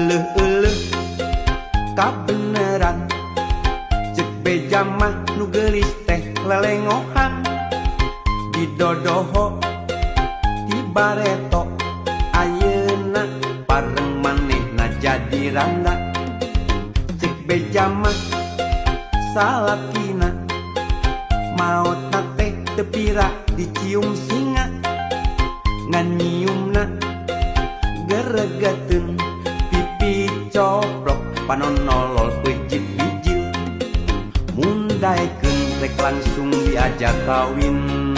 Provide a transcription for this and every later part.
Euleuh-euleuh kabeneran, cek beja mah nu geulis teh lelengohan. Didodoho ti bareto, ayeuna pareng manehna jadi randa. Cek beja mah salakina maotna teh teu pira dicium singa, ngan nyiumna geregeteun, pipi coplok, panon nolol, peuncit bijil. Mun daekeun rek langsung diajak kawin,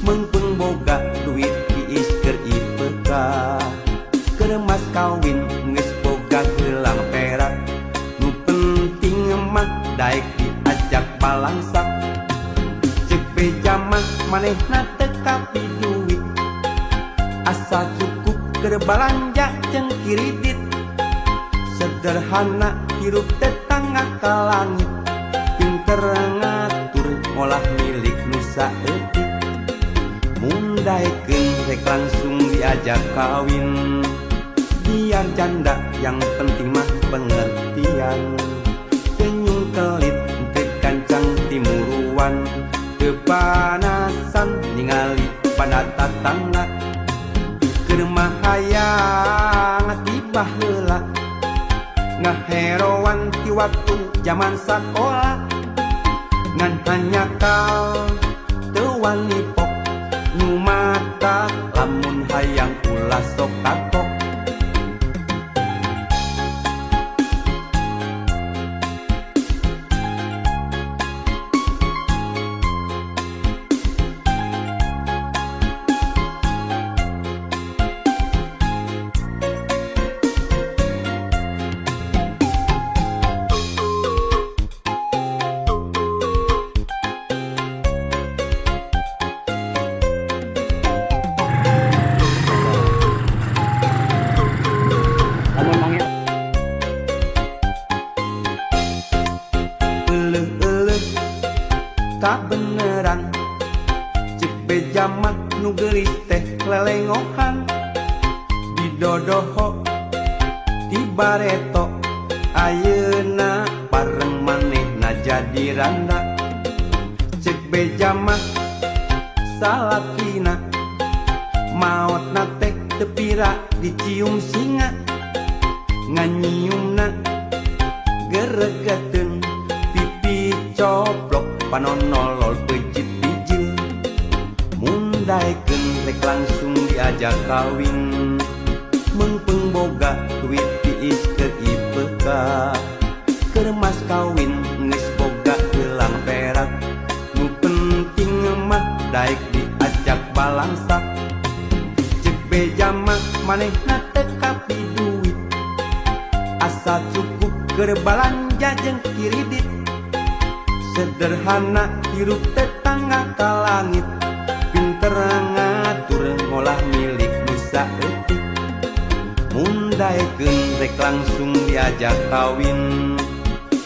meungpeung boga duit tiis keur IPK. Keur mas kawin geus boga gelang perak, nu penting mah daek diajak balangsak. Cek beja mah manehna teu kapi duit, asal cukup keur balanja jeung kiridit. Sederhana hirup tetangga ka langit, pinter ngatur ngolah milik nu saeutik. Mun daekeun rek langsung diajak kawin, biar janda yang penting mah pengertian. Senyum kelit teu gancang timuruan, teu panasan ningali pada tatangga. Keur mah hayang ti baheula, ngaheroan ti waktu jaman sakola, ngan hanjakal teu wani pok. Nu mata lamun hayang ulah sok kapok. Lamun manggil. Euleuh-euleuh kabeneran, cek beja mah nu geulis teh lelengohan. Didodoho ti bareto, ayeuna pareng manehna jadi randa. Cek beja mah salakina maotna teh teu pira dicium singa, ngan nyiumna geregeteun, pipi coplok, panon nolol, peuncit bijil. Mun daekeun rek langsung diajak kawin, meungpeung boga duit tiis keur IPK. Keur mas kawin geus boga gelang perak, nu penting mah daek diajak balangsak. Cek beja mah manehna teu kapi duit, asal cukup keur balanja jeung kiridit. Sederhana hirup tetangga ka langit, pinter ngatur ngolah milik nu saeutik. Mun daekeun rek langsung diajak kawin,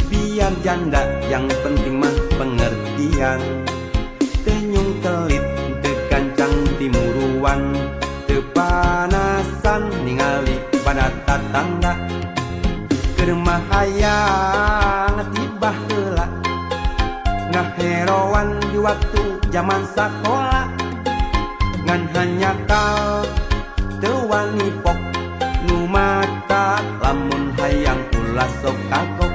biar janda yang penting mah pengertian. Tenyung kelit teu gancang timuruan, teu panasan ningali pada tatangga. Keur mah hayang ti baheula, ngaheroan di waktu jaman sakola, ngan hanjakal teu wani pok. Nu mata lamun hayang ulah sok kagok.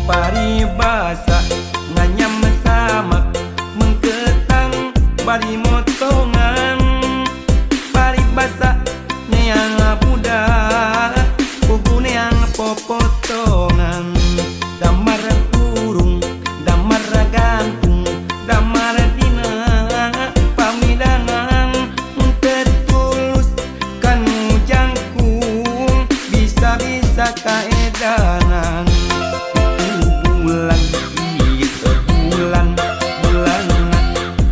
Paribasa nganyam samak mengketang bari motongan, paribasa neang budak pugu neang popotongan. Damar hurung, damar gantung, damar dina pamidangan, tetulus kanu jangkung bisa-bisa kaedanan. Itu bulan, itu bulan, bulan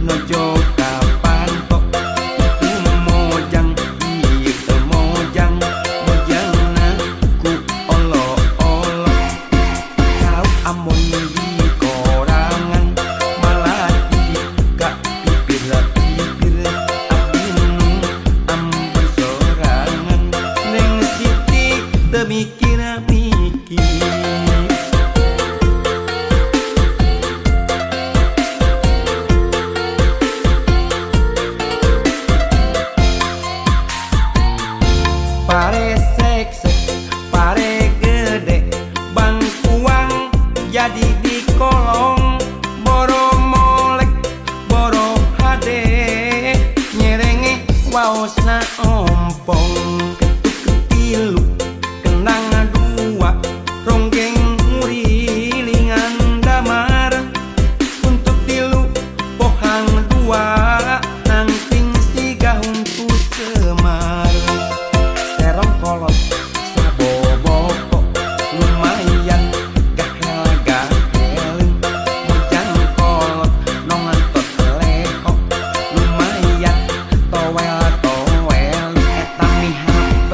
nojo kapantok. Itu mojang, itu mojang. Pare seksek, pare gede, bangkuang jadi di kolong. Boro molek, boro hade, nyerenge waosna ompong. Ketuk tilu, kendang dua, ronggeng ngurilingan damar. Untuk tilu, pohang dua, nangkring siga huntu semar. Terong kolot, saboboko, lumayan gahel gahel. Mojang kolot, nongantot lehok, lumayan towel towel. Eta mi HP,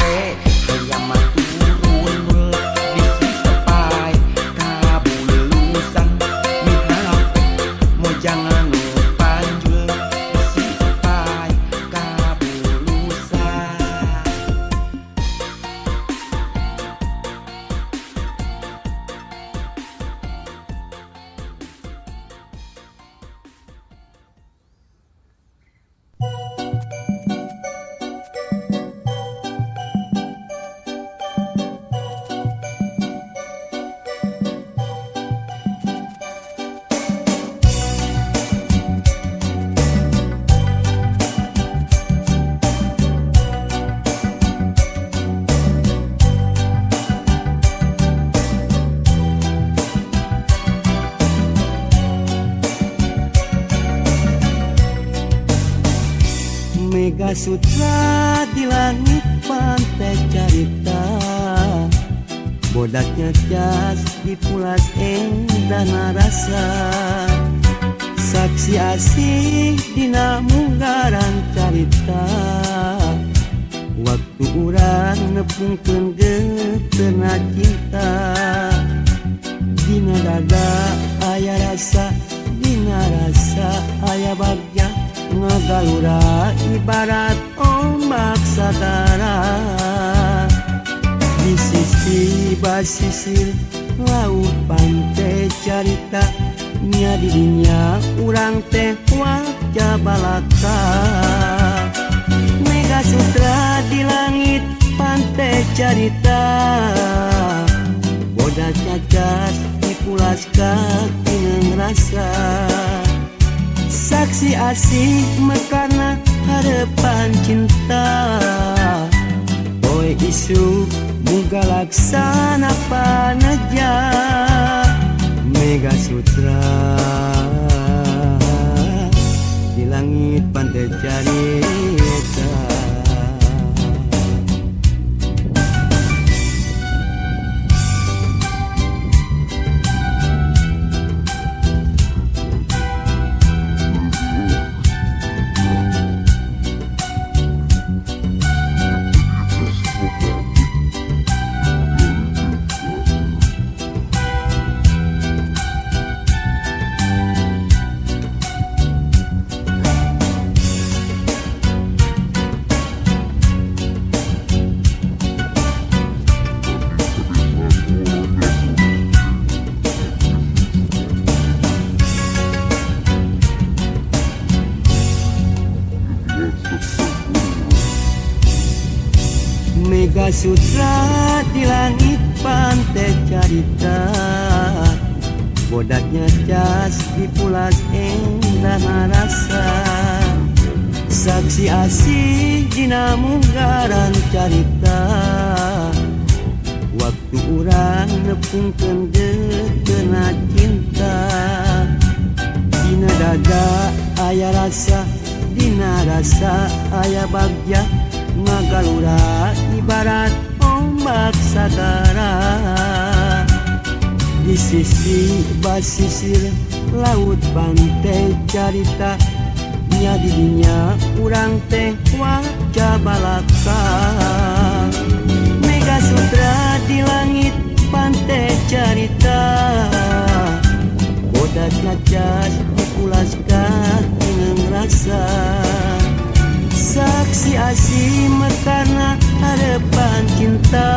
hayam mah turun, bisi tepai kabulusan. Mi HP, mojang anu panjul, bisi tepai kabulusan. Mega Sutra di langit pantai carita, bodaknya cas dipulas endah rasa. Saksi asih dina munggaran carita, waktu urang nepungkeun geuteuhna cinta. Dina dada aya rasa, dina rasa aya bagja, ngagalura ibarat ombak sagara. Di sisi basisir laut pantai carita, nya didinya urang teh wajah balaka. Mega Sutra di langit pantai carita, bodak cacat dipulas katineng rasa. Saksi asih mekarna harapan cinta, poe isu muga laksana paneja. Mega Sutra di langit pantai carita. Mega Sutra di langit pantai carita, bodaknya cas dipulas endah rasa. Saksi asih dina munggaran carita, waktu urang nepungkeun geuteuhna cinta. Dina dada aya rasa, dina rasa aya bagja, ngagalura ibarat ombak sagara. Di sisi basisir laut pantai carita, nya didinya urang teh wajah balaka. Mega Sutra di langit pantai carita, bodak ngacas dipulas katineng rasa. Saksi asih mekarna harapan cinta,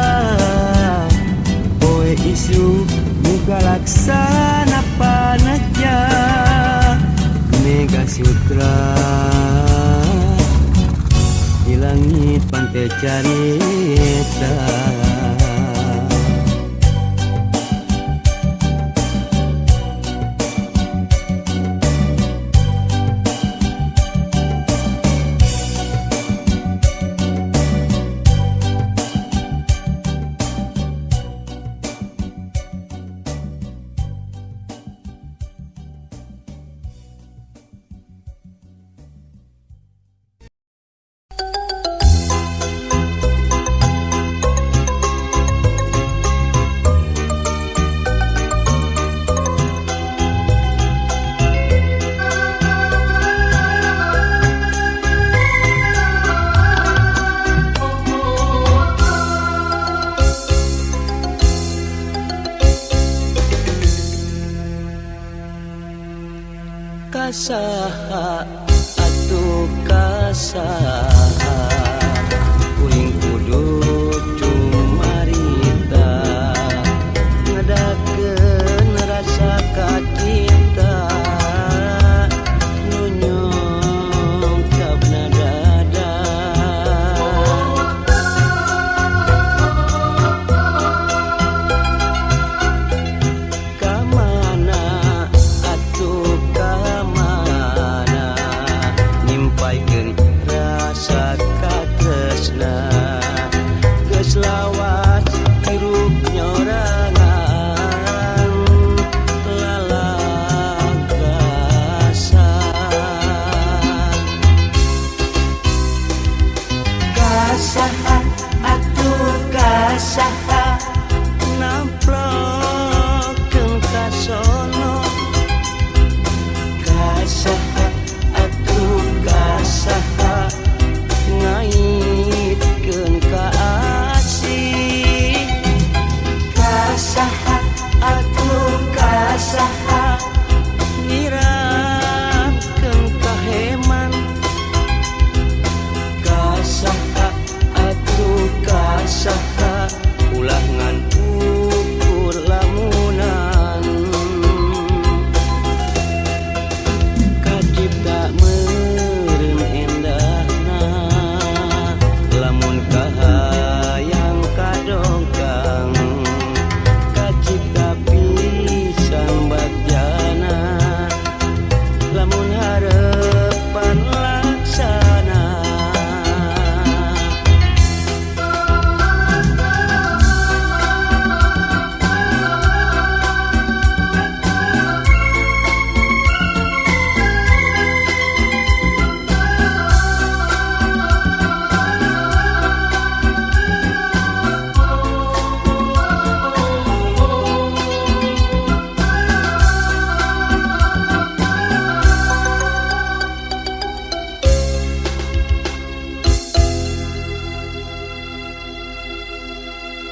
poe isu muga laksana paneja. Mega Sutra di langit pantai. teu carita. Kasaha atuh kasaha kuring kudu cumarita ngadakeun rasa kacinta nu nyungkapna dada. Kamana atuh kamana nyimpaikeun rasa katresna geus lawas hirup nyorangan lalagasan. Kasaha atuh kasaha namplokeun kasono. Kasaha atuh kasaha ngaitkeun ka asih. Kasaha atuh kasaha nyirakeun ka heman. Kasaha atuh kasaha ulah ngan ukur lamunan. Kacipta meureun endahna lamun kahayang kadongkang. Kacipta pisan bagjana lamun harepan laksana.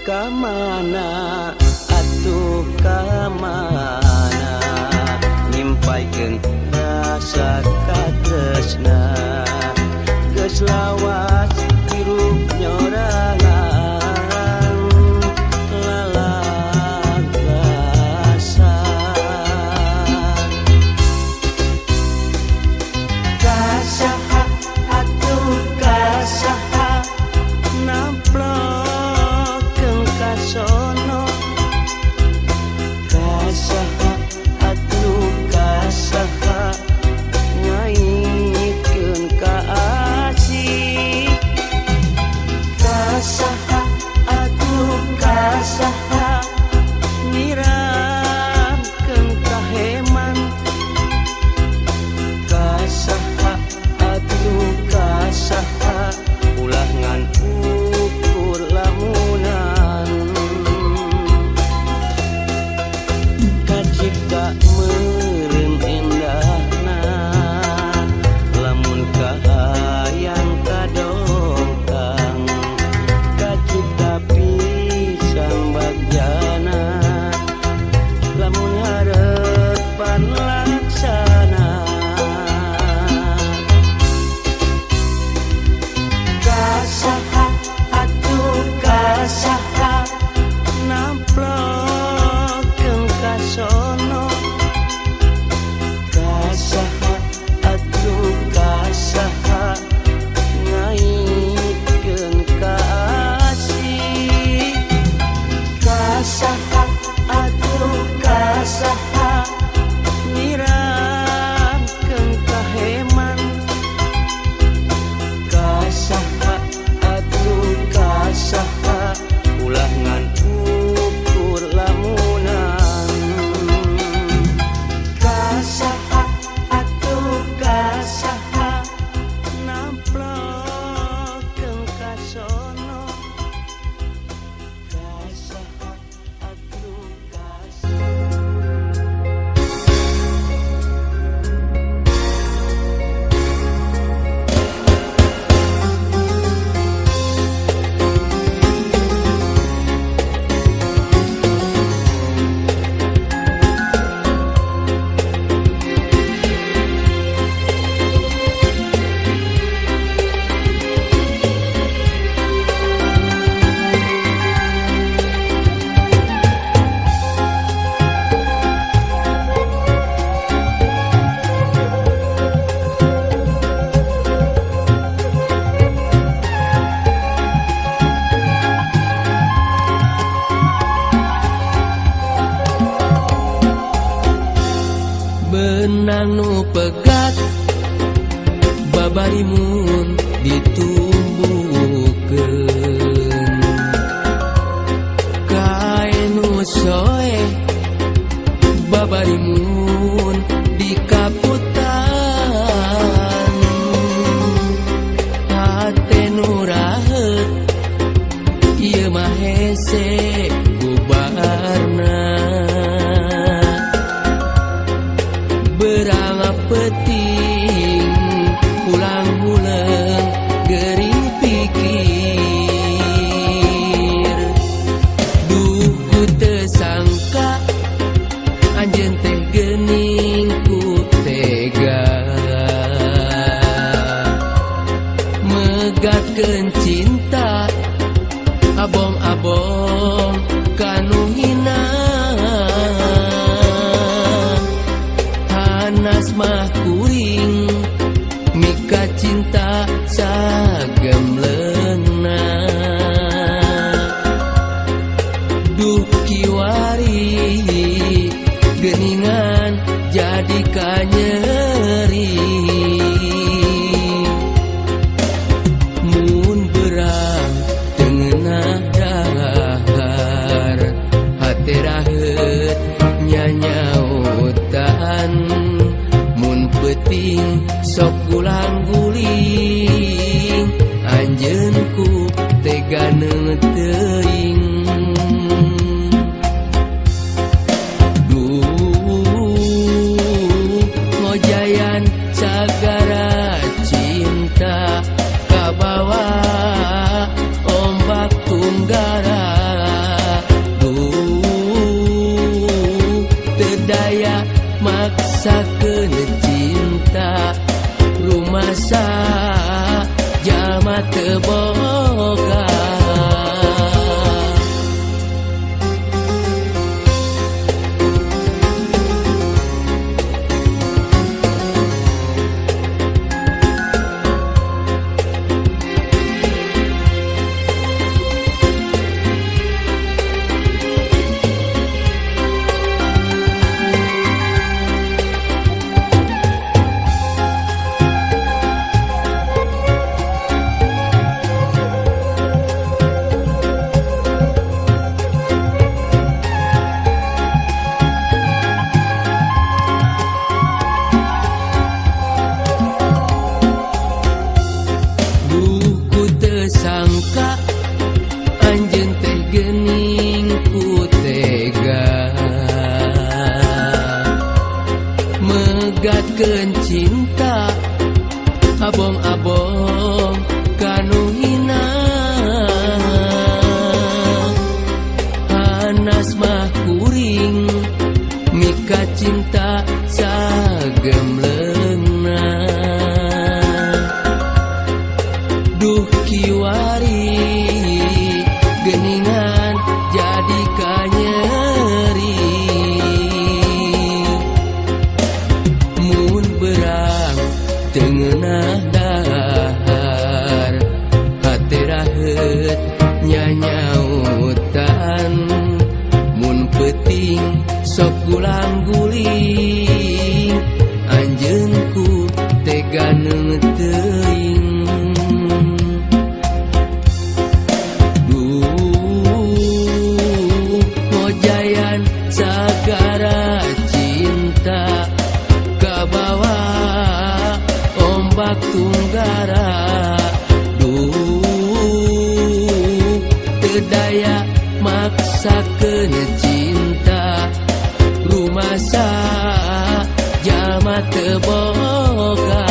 Kamana atuh kamana nyimpaikeun rasa katresna geus lawas hirup nyorangan lalagasan. Kasaha atuh kasaha namplokeun kasono. Kasaha atuh kasaha ngaitkeun ka asih. Kasaha Abong-abong kanu hina hanas mah kuring mika cinta sagemleungna duh kiwari geuningan jadi kanyeri mun berang tengenah dahar hate raheut nyanyautan mun peuting sok gulang guling anjeun ku tega teuing duh ngojayan sagara cinta kabawa ombak tunggara duh teu daya maksakeun cinta rumasa jalma teu boga. Sangka anjeun teh geuning ku tega megatkeun cinta abong-abong kanu hina hanas mah kuring mika cinta sagemleungna duh kiwari geuningan jadi kanyeri mun berang teu ngeunah dahar hate raheut nyanyautan mun peuting sok gulang guling anjeun ku tega teuing sagara cinta kabawa ombak tunggara duh teu daya maksakeun cinta rumasa jalma teu boga.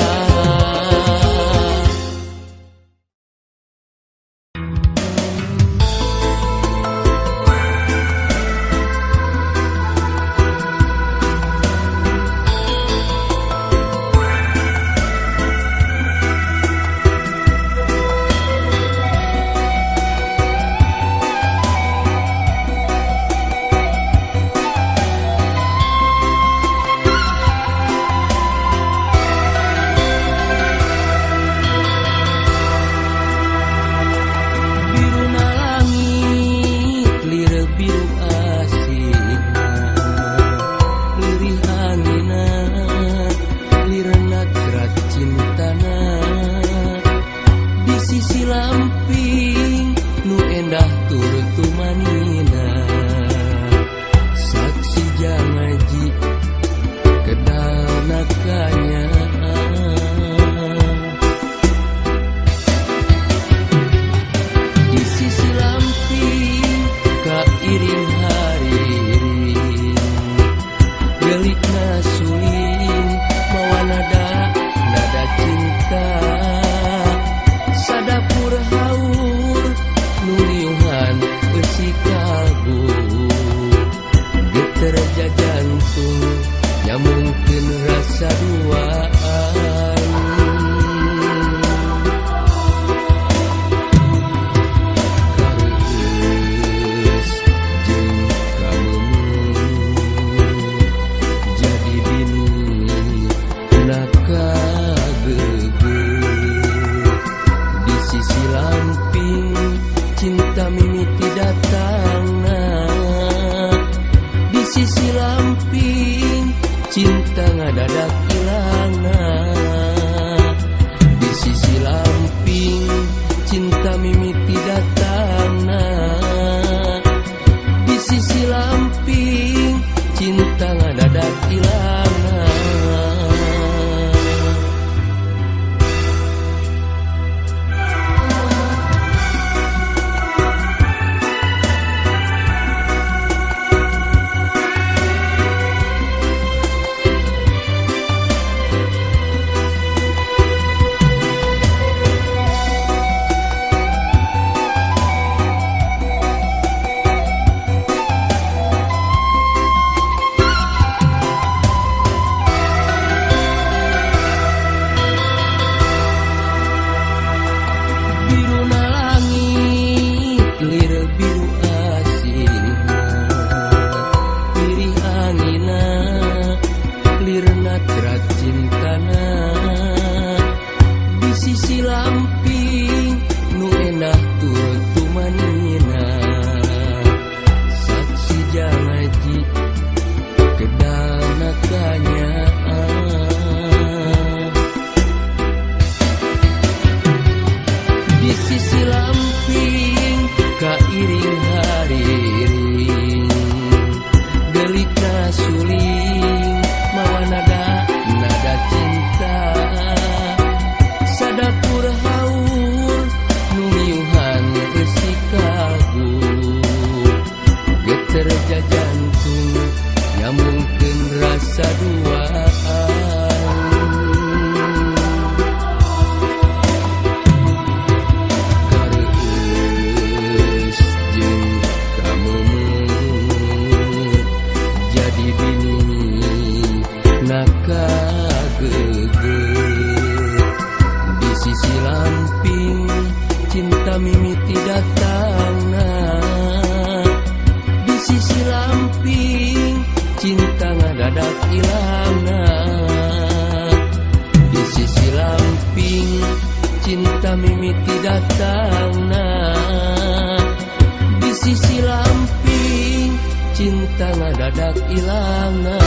Sadapur haur nu niuhan eusikan. mimiti datangna. Di sisi lamping cinta ngadadak ilangna. Di sisi lamping cinta mimiti datangna. Di sisi lamping cinta ngadadak ilangna.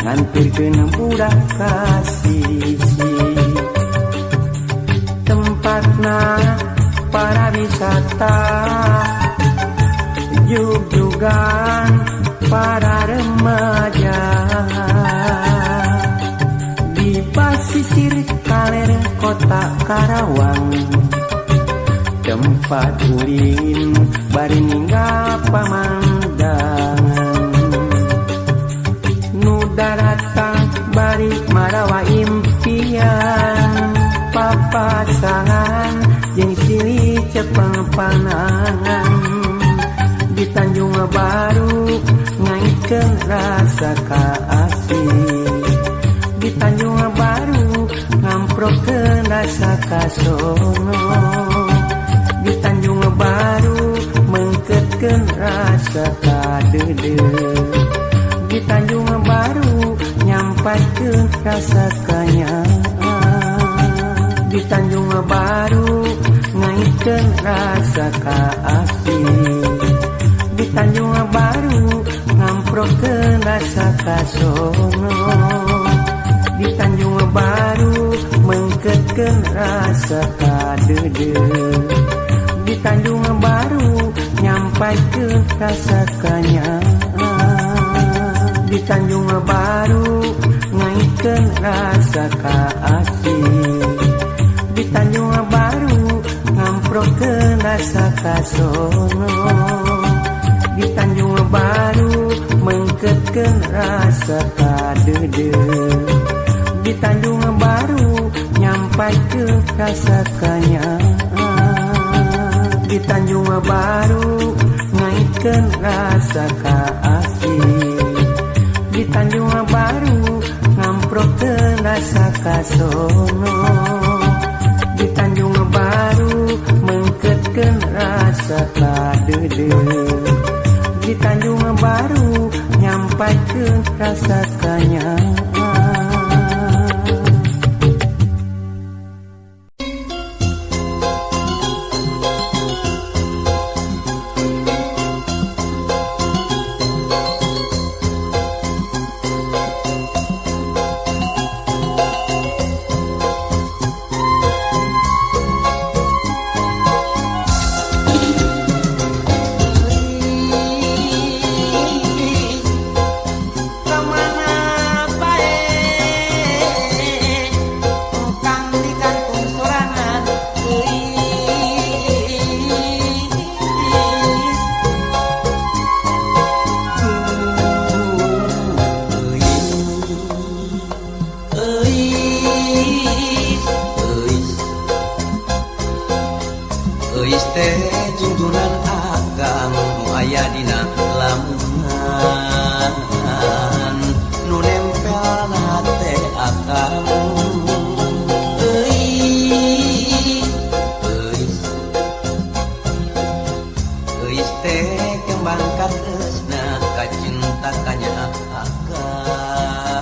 Ngantirkeun budak ka sisi. Tempat Tempatna para wisata jugjugan para remaja di pasisir kaler kota Karawang tempat ulin bari ninggal pamandangan nu daratang bari marawa impian papasangan jeung silih cepeng panangan di Tanjung Baru ngaitkeun rasa kaasih di Tanjung Baru ngamprokeun rasa kasono di Tanjung Baru mengketkeun rasa kadeudeuh di Tanjung Baru nyampaikeun rasa kanyaah di Tanjung Baru ngaitkeun rasa kaasih di Tanjung Baru ngamprokeun rasa kasono di Tanjung Baru mengketkeun rasa kadeudeuh di Tanjung Baru nyampaikeun rasa kanyaah di Tanjung Baru ngaitkeun rasa kaasih di Tanjung Baru ngamprokeun rasa kasono di Tanjung Baru mengketkeun rasa kadeudeuh di Tanjung Baru nyampaikeun rasa kanyaah di Tanjung Baru ngaitkeun rasa kaasih di Tanjung Baru ngamprokeun rasa kasono di Tanjung Baru mengketkeun rasa kadeudeuh di Tanjung Baru nyampaikeun rasa kanyaah. Kembang katresna kacinta kanya akang.